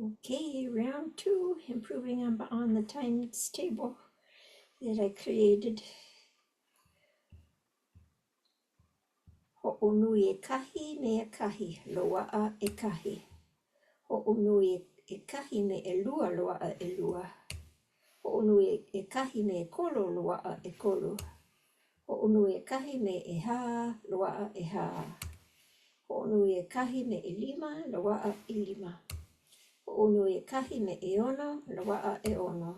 Okay, round two, improving on, on the times table that I created. Hoʻonui ʻekahi me ʻekahi, loaʻa ʻekahi. Hoʻonui ʻekahi me ʻelua, loaʻa ʻelua. Hoʻonui ʻekahi me ʻekolu, loaʻa ʻekolu. Hoʻonui ʻekahi me ʻehā, loaʻa ʻehā. Hoʻonui ʻekahi me ʻelima, loaʻa ʻelima. Hoʻonui ʻekahi me ʻeono, loaʻa ʻeono.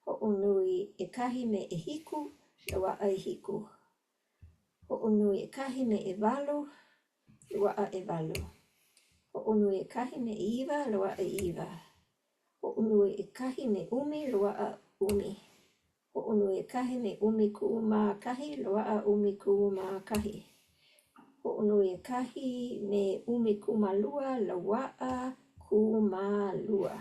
Hoʻonui ʻekahi me ʻehiku, loaʻa ʻehiku. Hoʻonui ʻekahi me ʻewalu, loaʻa ʻewalu. Hoʻonui ʻekahi me ʻeiwa, loaʻa ʻeiwa. Hoʻonui ʻekahi me ʻumi, loaʻa ʻumi. Hoʻonui ʻekahi me ʻumikūmākahi, loaʻa ʻumikūmākahi. Hoʻonui ʻekahi me ʻumikūmālua, loaʻa kūmālua.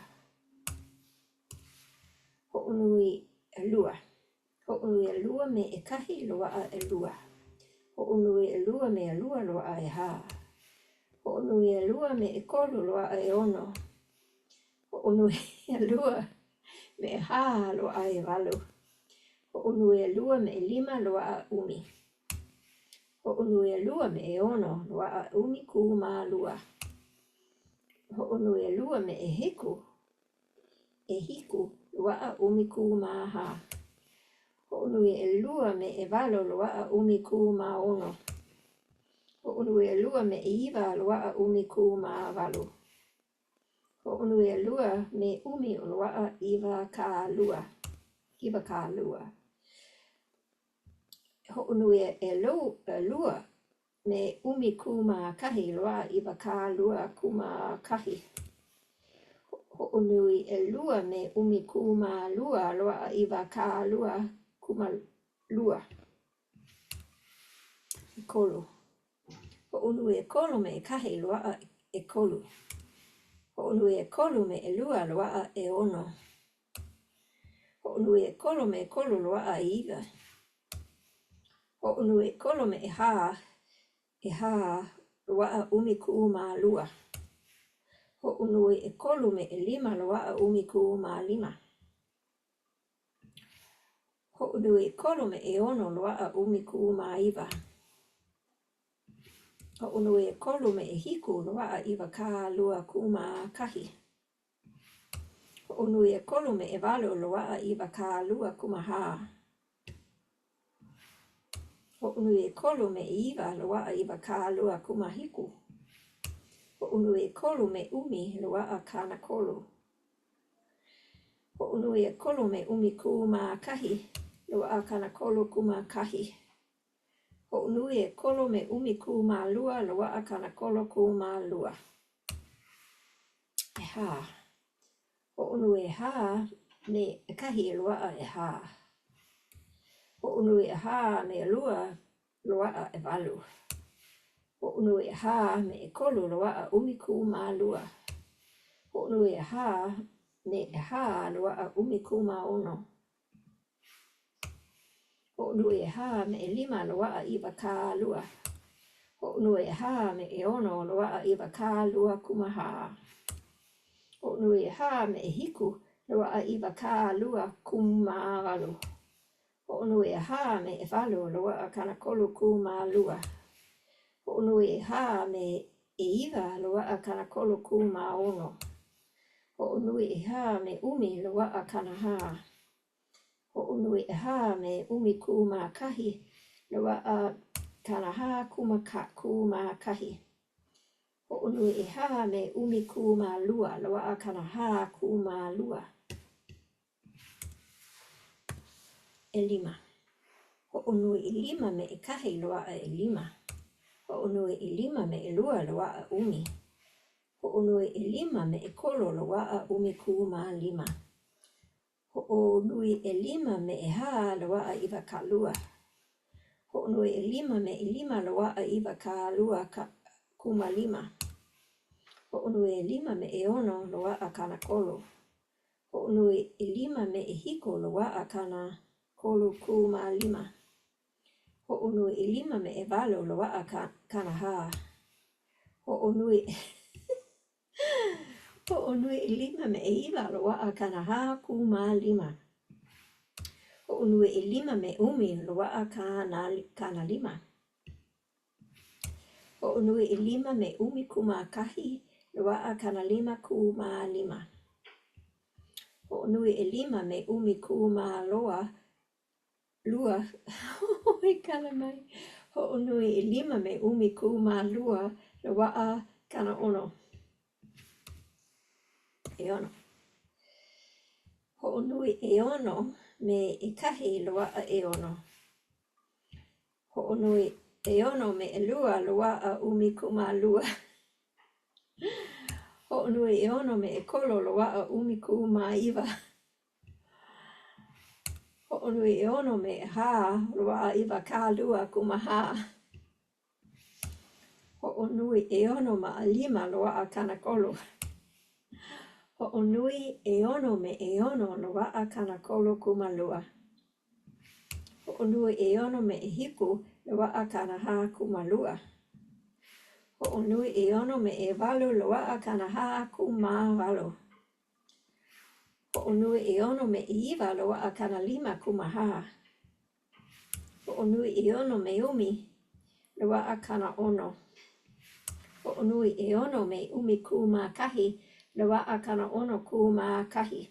Hoʻonui ʻelua. Hoʻonui ʻelua me ʻekahi, loaʻa ʻelua. Hoʻonui ʻelua me ʻelua, loaʻa ʻehā. Hoʻonui ʻelua me ʻekolu, loaʻa ʻeono. Hoʻonui ʻelua me ʻehā, loaʻa ʻewalu. Hoʻonui ʻelua me ʻelima, loaʻa ʻumi. Hoʻonui ʻelua me ʻeono, loaʻa ʻumikūmālua. Hoʻonui ʻelua me ʻehiku, ʻehiku, loaʻa ʻumikūmāhā. Hoʻonui ʻelua me ʻewalu, loaʻa ʻumikūmāono. Hoʻonui ʻelua me ʻeiwa, loaʻa ʻumikūmāwalu. Hoʻonui ʻelua me ʻumi, loaʻa 20, 20. Hoʻonui ʻelua me ʻumikūmākahi, loaʻa 22. Hoʻonui ʻelua me ʻumikūmālua, loaʻa 22. ʻEkolu. Hoʻonui ʻekolu me ʻekahi, loaʻa ʻekolu. Hoʻonui ʻekolu me ʻelua, loaʻa ʻeono. Hoʻonui ʻekolu me ʻekolu, loaʻa ʻeiwa. Hoʻonui ʻekolu me ʻehā, ʻehā, loaʻa ʻumikūmālua. Hoʻonui ʻekolu me ʻelima, loaʻa ʻumikūmālima. Hoʻonui ʻekolu me ʻeono, loaʻa ʻumikūmāiwa. Hoʻonui ʻekolu me ʻehiku, loaʻa 21. Hoʻonui ʻekolu me ʻewalu, loaʻa 24. Hoʻonui ʻekolu me ʻeiwa, loaʻa 27. Hoʻonui ʻekolu me ʻumi, loaʻa 30. Hoʻonui ʻekolu me ʻumikūmākahi, loaʻa 31. Hoʻonui ʻekolu me ʻumikūmālua, loaʻa 32. ʻEhā. Hoʻonui ʻehā me ʻekahi, loaʻa ʻehā. Hoʻonui ʻehā me ʻelua, loaʻa ʻewalu. Hoʻonui ʻehā me ʻekolu, loaʻa ʻumikūmālua. Hoʻonui ʻehā me ʻehā, loaʻa ʻumikūmāono. Hoʻonui ʻehā me ʻelima, loaʻa 20. Hoʻonui ʻehā me ʻeono, loaʻa 24. Hoʻonui ʻehā me ʻehiku, loaʻa 28. Hoʻonui ʻehā me ʻewalu, loaʻa 32. Hoʻonui ʻehā me ʻeiwa, loaʻa 36. Hoʻonui ʻehā me ʻumi, loaʻa 40. Hoʻonui ʻehā me ʻumikūmākahi, loaʻa 41. Hoʻonui ʻehā me ʻumikūmālua, loaʻa 42. ʻElima. Hoʻonui ʻelima me ʻekahi, loaʻa ʻelima. Hoʻonui ʻelima me ʻelua, loaʻa ʻumi. Hoʻonui ʻelima me ʻekolu, loaʻa ʻumikūmālima. Hoʻonui ʻelima me ʻehā, loaʻa 20. Hoʻonui ʻelima me ʻelima, loaʻa 25. Hoʻonui ʻelima me ʻeono, loaʻa 30. Hoʻonui ʻelima me ʻehiku, loaʻa 35. Hoʻonui ʻelima me ʻewalu, loaʻa 40. Hoʻonui. Hoʻonui ʻelima me ʻeiwa, loaʻa 45. Hoʻonui ʻelima me ʻumi, loaʻa 50. Hoʻonui ʻelima me 11, loaʻa 55. Hoʻonui ʻelima me 12, e kala mai. Hoʻonui ʻelima me 12, loaʻa 60. ʻEono. Hoʻonui ʻeono me ʻekahi, loaʻa ʻeono. Hoʻonui ʻeono me ʻelua, loaʻa 12. Hoʻonui ʻeono me ʻekolu, loaʻa 19. Hoʻonui ʻeono me ʻehā, loaʻa 24. Hoʻonui ʻeono ma ʻalima, loaʻa 30. Hoʻonui ʻeono me ʻeono, loaʻa 32. Hoʻonui ʻeono me ʻehiku, loaʻa 42. Hoʻonui ʻeono me ʻewalu, loaʻa 48. Hoʻonui ʻeono me ʻeiwa, loaʻa 54. Hoʻonui ʻeono me ʻumi, loaʻa 60. Hoʻonui ʻeono me 11, loaʻa 61.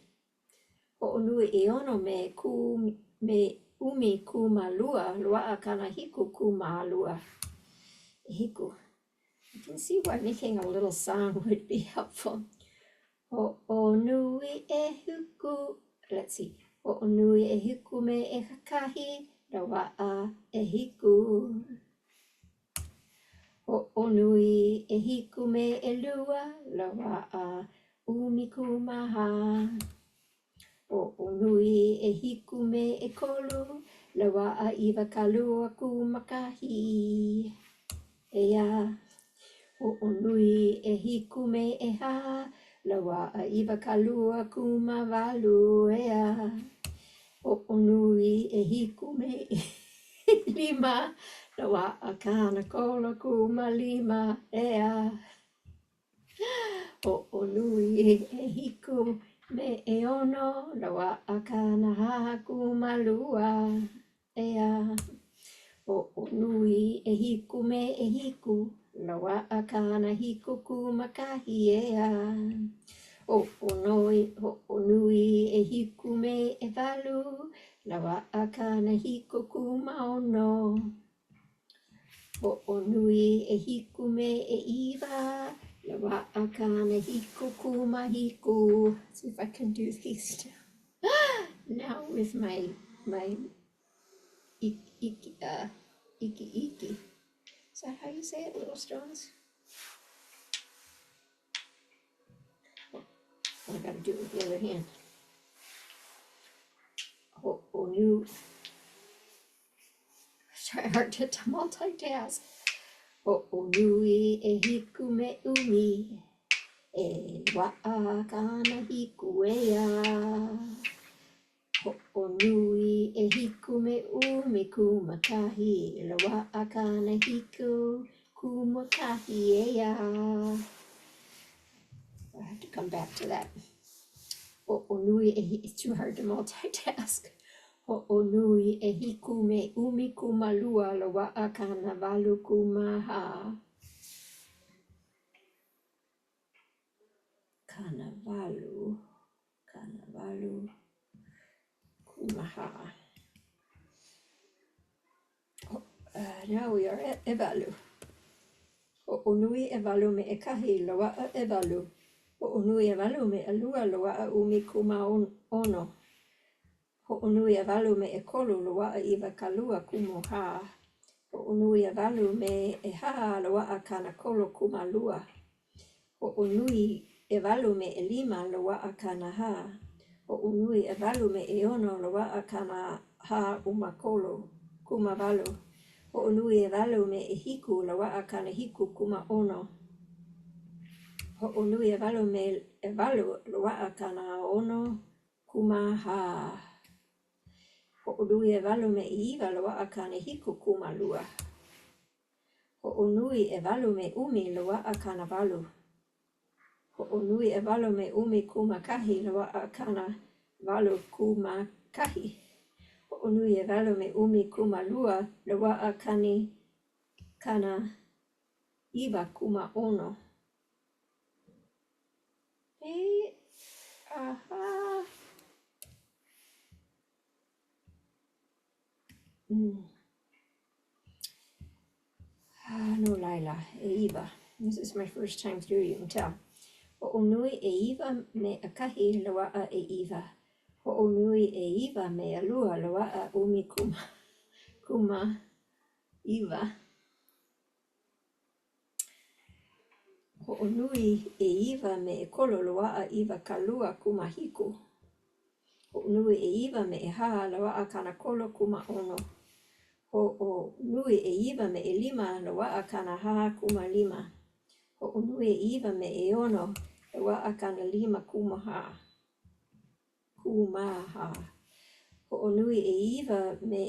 Hoʻonui ʻeono me kū me 12, loaʻa 72. ʻEhiku. I can see why making a little song would be helpful. Hoʻonui ʻehiku, let's see. Hoʻonui ʻehiku me ʻekahi, loaʻa ʻehiku. Hoʻonui ʻehiku me ʻelua, loaʻa 14. Hoʻonui ʻehiku me ʻekolu, loaʻa 21. ʻEā. Hoʻonui ʻehiku me ʻehā, loaʻa 28. ʻEā. Hoʻonui ʻehiku me ʻelima, loaʻa 35. ʻEā. Hoʻonui ʻehiku me ʻeono, loaʻa 42. ʻEā. Hoʻonui ʻehiku me ʻehiku, loaʻa 71. ʻEā. Hoʻonui, hoʻonui ʻehiku me ʻewalu, loaʻa 76. Hoʻonui ʻehiku me ʻeiwa, loaʻa 77. Let's see if I can do these now. Now with my, my iki, iki, iki. Is that how you say it, little stones? Oh, I gotta do it with the other hand. Ho'onu. Try hard to multitask. Hoʻonui ʻehiku me ʻumi, e loaʻa 70 ʻeā. Hoʻonui ʻehiku me 11, loaʻa 71 ʻeā. I have to come back to that. Hoʻonui ʻehi, it's too hard to multitask. Hoʻonui ʻehiku me 12, loaʻa 84. 80, 84. Oh, now we are at ʻewalu. Hoʻonui ʻewalu me ʻekahi, loaʻa ʻewalu. Hoʻonui ʻewalu me ʻelua, loaʻa 16. Hoʻonui ʻewalu me ʻekolu, loaʻa 24. Hoʻonui ʻewalu me ʻehā, loaʻa 32. Hoʻonui ʻewalu me ʻelima, loaʻa 40. Hoʻonui ʻewalu me ʻeono, loaʻa 43, 18. Hoʻonui ʻewalu me ʻehiku, loaʻa 76. Hoʻonui ʻewalu me ʻewalu, loaʻa 64. Hoʻonui ʻewalu me ʻeiwa, loaʻa 72. Hoʻonui ʻewalu me ʻumi, loaʻa 80. Hoʻonui ʻewalu me ʻumikūmākahi, loaʻa kanawalukūmākahi. Hoʻonui ʻewalu me ʻumikūmālua, loaʻa 98. E ʻahā. No laila, ʻeiwa. This is my first time through, you can tell. Hoʻonui ʻeiwa me ʻekahi, loaʻa ʻeiwa. Hoʻonui ʻeiwa me ʻelua, loaʻa 19. Hoʻonui ʻeiwa me ʻekolu, loaʻa 27. Hoʻonui ʻeiwa me ʻehā, loaʻa 36. Hoʻonui ʻeiwa me ʻelima, loaʻa 45. Hoʻonui ʻeiwa me ʻeono, loaʻa 54. Hoʻonui ʻeiwa me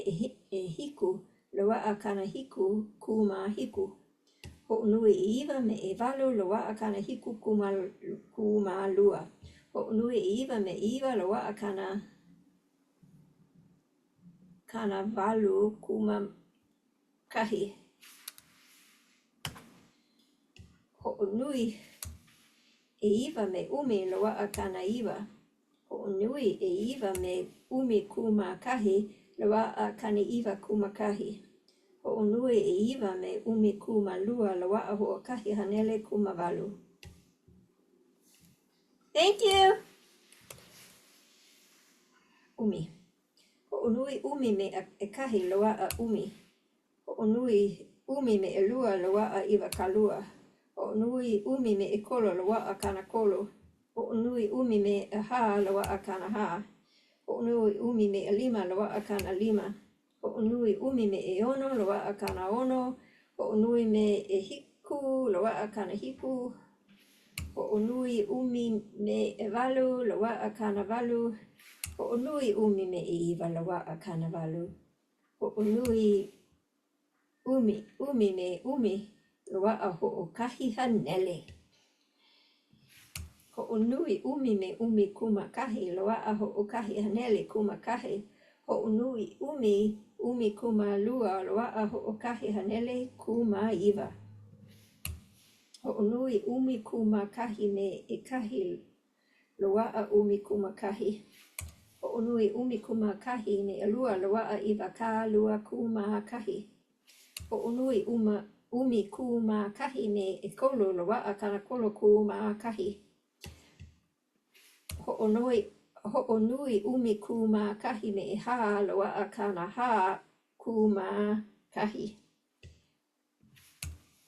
ʻehiku, loaʻa 77. Hoʻonui ʻeiwa me ʻewalu, loaʻa 72. Hoʻonui ʻeiwa me ʻeiwa, loaʻa 81. Hoʻonui ʻeiwa me ʻumi, loaʻa 90. Hoʻonui ʻeiwa me ʻumikūmākahi, loaʻa 91. Hoʻonui ʻeiwa me ʻumikūmālua, loaʻa 118. Thank you! ʻUmi. Hoʻonui ʻumi me ʻekahi, loaʻa ʻumi. Hoʻonui ʻumi me ʻelua, loaʻa 20. Hoʻonui ʻumi me ʻekolu, loaʻa 30. Hoʻonui ʻumi me ʻehā, loaʻa 40. Hoʻonui ʻumi me ʻelima, loaʻa 50. Hoʻonui ʻumi me ʻeono, loaʻa 60. Hoʻonui me ʻehiku, loaʻa 70. Hoʻonui ʻumi me ʻewalu, loaʻa 80. Hoʻonui ʻumi me ʻeiwa, loaʻa 80. Hoʻonui ʻumi ʻumi me ʻumi, loaʻa 100. Hoʻonui ʻumi me ʻumikūmākahi, loaʻa 111. Hoʻonui ʻumi ʻumikūmālua, loaʻa 119. Hoʻonui ʻumikūmākahi me ʻekahi, loaʻa 11. Hoʻonui ʻumikūmākahi me ʻelua, loaʻa 21. Hoʻonui ʻumikūmākahi me ʻekolu, loaʻa 31. Hoʻonui hoʻonui ʻumikūmākahi me ʻehā, loaʻa 41.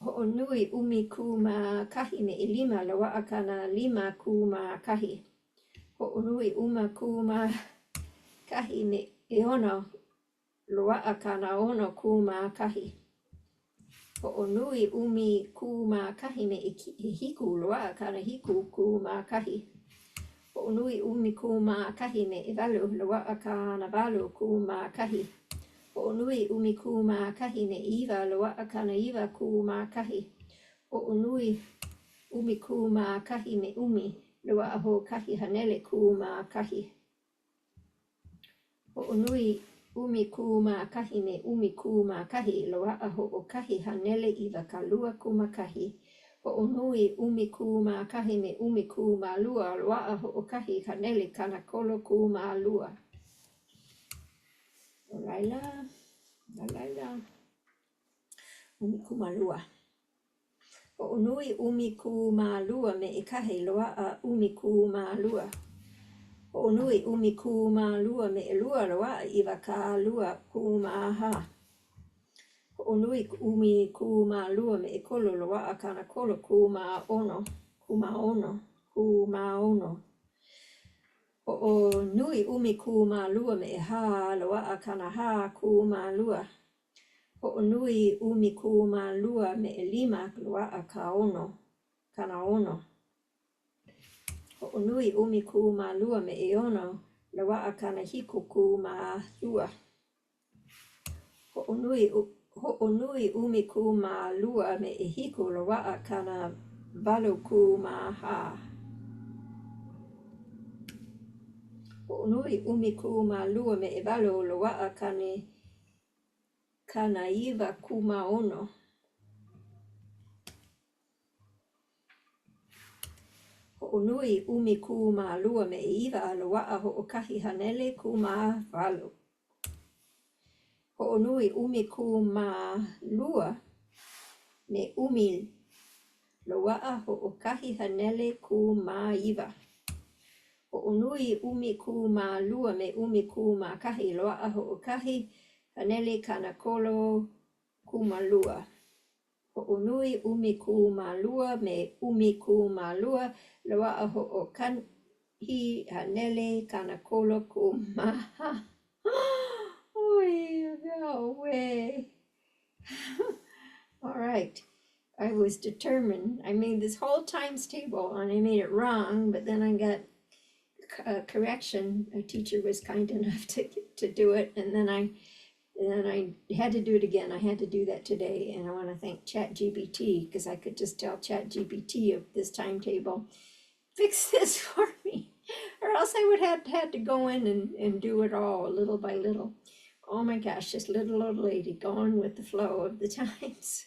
Hoʻonui ʻumikūmākahi me ʻelima, loaʻa 51. Hoʻonui ʻumikūmākahi me ʻeono, loaʻa 61. Hoʻonui ʻumikūmākahi me ʻehiku, loaʻa 71. Hoʻonui ʻumikūmākahi me ʻewalu, loaʻa 81. Hoʻonui ʻumikūmākahi me ʻeiwa, loaʻa 91. Hoʻonui ʻumikūmākahi me ʻumi, loaʻa 111. Hoʻonui ʻumikūmākahi me ʻumikūmākahi, loaʻa 121. Hoʻonui ʻumikūmākahi me ʻumikūmālua, loaʻa 132. No laila, no laila, 12. Hoʻonui 12 me ʻekahi, loaʻa 12. Hoʻonui 12 me ʻelua, loaʻa 24. Hoʻonui 12 me ʻekolu, loaʻa 36, kūmāono, kūmāono. Hoʻonui 12 me ʻehā, loaʻa 42. Hoʻonui 12 me ʻelima, loaʻa 60. Hoʻonui 12 me ʻeono, loaʻa 72. Hoʻonui hoʻonui 12 me ʻehiku, loaʻa 84. Hoʻonui ʻumikūmālua me ʻewalu, loaʻa kane kanaiwakūmāono. Hoʻonui ʻumikūmālua me ʻeiwa, loaʻa hoʻokahi haneli kūmāwalu. Hoʻonui ʻumikūmālua me ʻumi, loaʻa hoʻokahi haneli kūmāiwa. Hoʻonui ʻumikūmālua me ʻumikūmākahi, loaʻa hoʻokahi haneli kanakolu kūmālua. Hoʻonui ʻumikūmālua me ʻumikūmālua, loaʻa hoʻokahi haneli kanakolu kūmāhā. Oi, All right. I was determined. I made this whole times table and I made it wrong, but then I got a correction. A teacher was kind enough to, to do it, and then I and then I had to do it again. I had to do that today, and I want to thank ChatGPT because I could just tell ChatGPT of this timetable, fix this for me, or else I would have had to go in and, and do it all little by little. Oh my gosh, this little old lady going with the flow of the times.